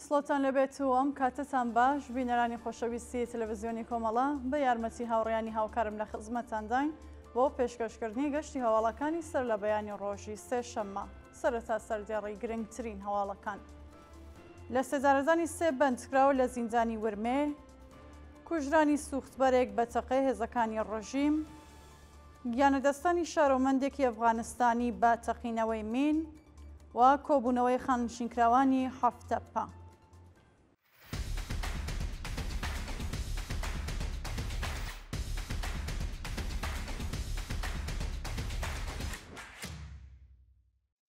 سڵاوتان لێبێت و ئەم کاتەتان باش بینەرانی خۆشەویستی تەلەڤزیۆنی کۆمەڵە بە یارمەتی هاوڕێیانی هاوکارم لە خزمەتتانداین بۆ پێشکەشکردنی گەشتی هەواڵەکانی سەر لە بەیانی ڕۆژی سێشەممە سەرەتا سەردێڕی گرنگترین هەواڵەکان لە سێدارەدانی سێ بەندکراو لە زیندانی ورمێ کوژرانی سوختبەرێک بە تەقەی هێزەکانی ڕژیم گیانلەدەستدانی شارۆمەندێکی ئەفغانستانی بە تەقینەوەی مین و کۆبوونەوەی خانەنشینکراوانی هەفتەپە.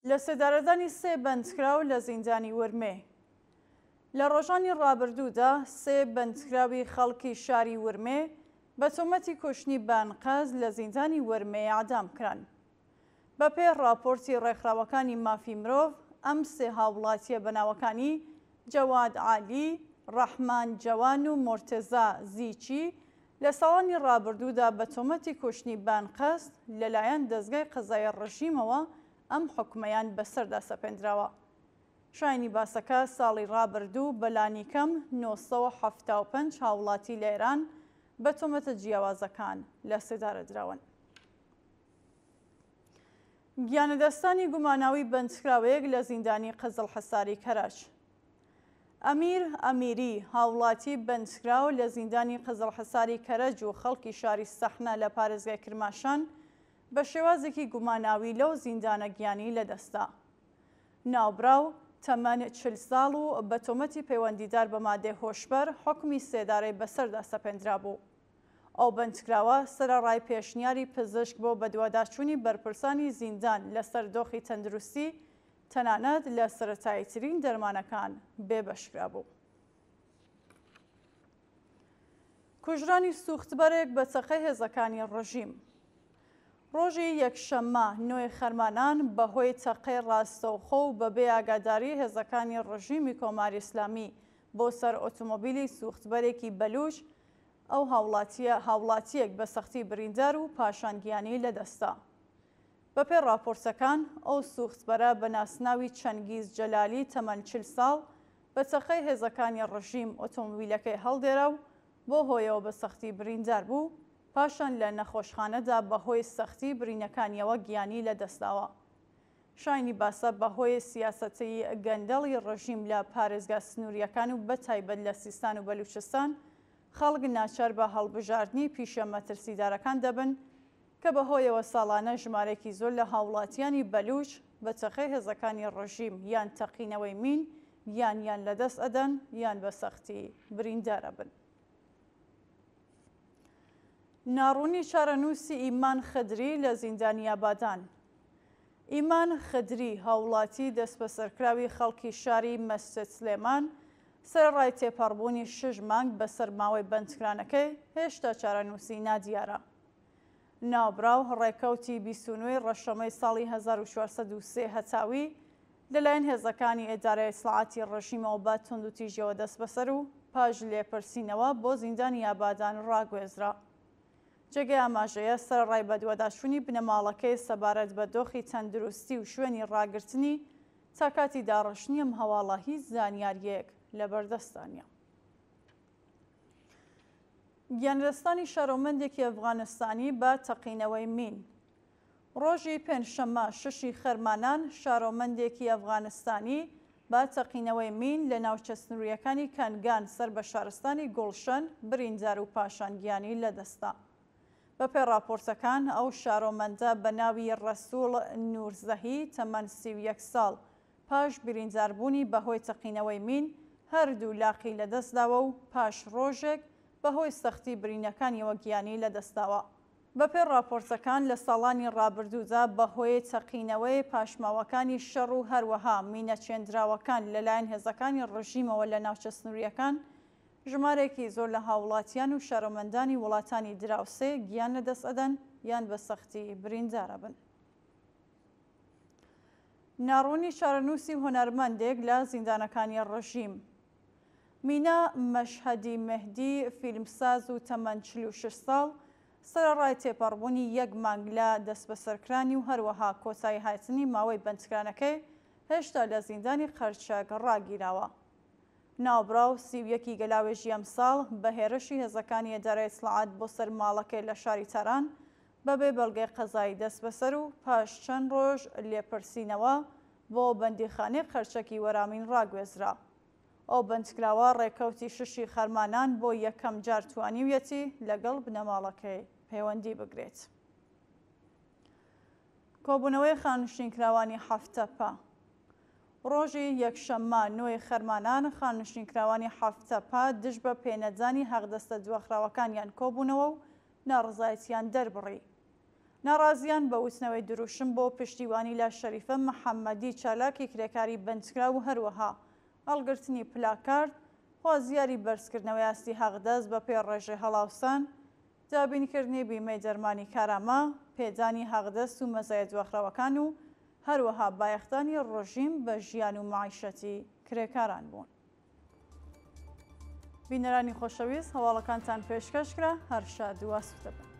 لەسێدارەدانی سێ بەندکراو لە زیندانی ورمێ. لە ڕۆژانی ڕابردوودا سێ بەندکراوی خەڵکی شاری ورمێ بە تۆمەتی کوشتنی بەئەنقەست لە زیندانی ورمێ ئێعدام کران. بەپێی ڕاپۆرتی ڕێکخراوەکانی مافی مرۆڤ، ئەم سێ هاووڵاتییە بە ناوەکانی جەواد عالی، ڕەحمان جەوان و مۆرتەزا زیچی لە ساڵانی ڕابردوودا بە تۆمەتی کوشتنی بەئەنقەست لەلایەن دەزگای قەزایی ڕژیمەوە ئەم حوکمەیان بەسەردا سەپێندراوە. شایانی باسەکە ساڵی ڕابردوو بە لانیکەم 975 هاووڵاتی لە ئێران بە تۆمەتە جیاوازەکان لە سێدارە دراون. گیانلەدەستدانی گوماناوی بەندکراوێک لە زیندانی قزڵحەساری کەرەج. ئەمیر ئەمیری، هاوڵاتی بەندکراو لە زیندانی قزڵحەساری کەرەج و خەڵکی شاری سەحنە لە پارێزگای کرماشان، بە شێوازێکی گوماناوی لەو زیندانە گیانی لەدەستدا. ناوبراو تەمەن 40 ساڵ و بە تۆمەتی پەیوەندیدار بە مادەی هۆشبەر حوکمی سێدارەی بەسەردا سەپێندرابوو. ئەو بەندکراوە سەرەڕای پێشنیاری پزیشک بۆ بەدواداچوونی بەرپرسانی زیندان لەسەر دۆخی تەندروستی، تەنانەت لە سەرەتاییترین دەرمانەکان بێبەشکرابوو. کوژرانی سووختبەرێک بە چەقەی هێزەکانی ڕژیم. ڕۆژی یەکشەممە نۆی خەرمانان بەهۆی تەقەی ڕاستەوخۆ و بەبێ ئاگاداری هێزەکانی ڕژیمی کۆماری ئیسلامی بۆ سەر ئۆتۆمۆبیلی سووختبەرێکی بەلووچ، ئەو هاوڵاتییە هاوڵاتییەک بە سەختی بریندار و پاشان گیانی لەدەستدا. بەپێی ڕاپۆرتەکان، ئەو سووختبەرە بە ناسناوی چەنگیز جەلالی تەمەن 40 ساڵ، بە چەقەی هێزەکانی ڕژیم ئۆتۆمۆبیلەکەی هەڵدێرا و بەو هۆیەوە بە سەختی بریندار بوو، پاشان لە نەخۆشخانەدا بەهۆی سەختی برینەکانیەوە گیانی لەدەستداوە. شایانی باسە بەهۆی سیاسەتی گەندەڵی ڕژیم لە پارێزگا سنوورییەکان و بەتایبەت لە سیستان و بەلوچستان، خەڵک ناچار بە هەڵبژاردنی پیشە مەترسیدارەکان دەبن کە بەهۆیەوە ساڵانە ژمارەیەکی زۆر لە هاووڵاتیانی بەلوچ بە چەقەی هێزەکانی ڕژیم یان تەقینەوەی مین گیانیان لەدەست ئەدەن یان بە سەختی بریندار ئەبن. ناڕوونی چارەنووسی ئیمان خدری لە زیندانی ئابادان. ئیمان خدری، هاووڵاتی دەستبەسەرکراوی خەڵکی شاری مەسجد سلێمان، سەرەڕای تێپەڕبوونی شەش مانگ بەسەر ماوەی بەندکرانەکەی، هێشتا چارەنووسی نادیارە. ناوبراو ڕێکەوتی 29 ی ڕەشەمەی ساڵی 1403 هەتاوی لەلایەن هێزەکانی ئیدارەی ئیتڵاعاتی ڕژیمەوە بە توندوتیژیەوە دەستبەسەر و پاش لێپرسینەوە بۆ زیندانی ئابادان ڕاگوێزرا. جێگەی ئاماژەیە، سەرەڕای بەدواداچوونی بنەماڵەکەی سەبارەت بە دۆخی تەندروستی و شوێنی ڕاگرتنی، تا کاتی داڕشتنی ئەم هەواڵە هیچ زانیارییەک لەبەردەستدا نییە. گیانلەدەستدانی شارۆمەندێکی ئەفغانستانی بە تەقینەوەی مین. ڕۆژی پێنجشەممە شەشی خەرمانان شارۆمەندێکی ئەفغانستانی بە تەقینەوەی مین لە ناوچە سنوورییەکانی کەنگان سەر بە شارستانی گوڵشەن بریندار و پاشان گیانی لەدەستدا. بەپێی ڕاپۆرتەکان ئەو شارۆمەندە بە ناوی ڕەسووڵ نوورزەهی تەمەن 31 ساڵ پاش برینداربوونی بەهۆی تەقینەوەی مین هەردوو لاقی لەدەستداوە و پاش ڕۆژێک بەهۆی سەختی برینەکانیەوە گیانی لەدەستداوە. بەپێی ڕاپۆرتەکان لە ساڵانی ڕابردوودا بەهۆی تەقینەوەی پاشماوەکانی شەڕ و هەروەها مینە چێندراوەکان لەلایەن هێزەکانی ڕژیمەوە لە ناوچە سنوورییەکان ژمارەیەکی زۆر لە هاووڵاتیان و شارۆمەندانی وڵاتانی دراوسێ گیان لەدەست ئەدەن یان بە سەختی بریندار ئەبن. ناڕوونی چارەنووسی هونەرمەندێک لە زیندانەکانی ڕژیم. مینا مەشهەدی مەهدی، فیلمساز و تەمەن 46 ساڵ، سەرەڕای تێپەڕبوونی یەک مانگ لە دەستبەسەرکرانی و هەروەها کۆتاییهاتنی ماوەی بەندکرانەکەی، هێشتا لە زیندانی قەرچەک ڕاگیراوە. ناوبراو 31 ی گەلاوێژی ئەمساڵ بە هێرشی هێزەکانی ئیدارەی ئیتڵاعات بۆ سەر ماڵەکەی لە شاری تاران بەبێ بەڵگەی قەزایی دەستبەسەر و پاش چەند ڕۆژ لێپرسینەوە بۆ بەندیخانەی قەرچەکی وەرامین ڕاگوێزرا. ئەو بەندکراوە ڕێکەوتی شەشی خەرمانان بۆ یەکەم جار توانیویەتی لەگەڵ بنەماڵەکەی پەیوەندی بگرێت. کۆبوونەوەی خانشینکراوانی هەفتەپە ڕۆژی یەکشەممە نۆی خەرمانان خانشینکراوانی هەفتەپە دژ بە پێنەدانی حەقدەستە دواخراوەکانیان کۆبوونەوە و ناڕەزایەتیان دەربڕی. ناڕازیان بە وتنەوەی دروشم بۆ پشتیوانی لە شەریفە محەممەدی چالاکی کرێکاری بەندکراو و هەروەها هەڵگرتنی پلاکارد خوازیاری بەرزکردنەوەی ئاستی حەقدەست بەپێی ڕێژەی هەڵاوسان، دابینکردنی بیمەی دەرمانی کارامە، پێدانی حەقدەست و مەزایە دواخراوەکان و هەروەها بایەخدانی ڕژیم بە ژیان و مەعیشەتی کرێکاران بوون. بینەرانی خۆشەویست هەواڵەکانتان پێشکەش کرا هەر شاد و ئاسوودە بن.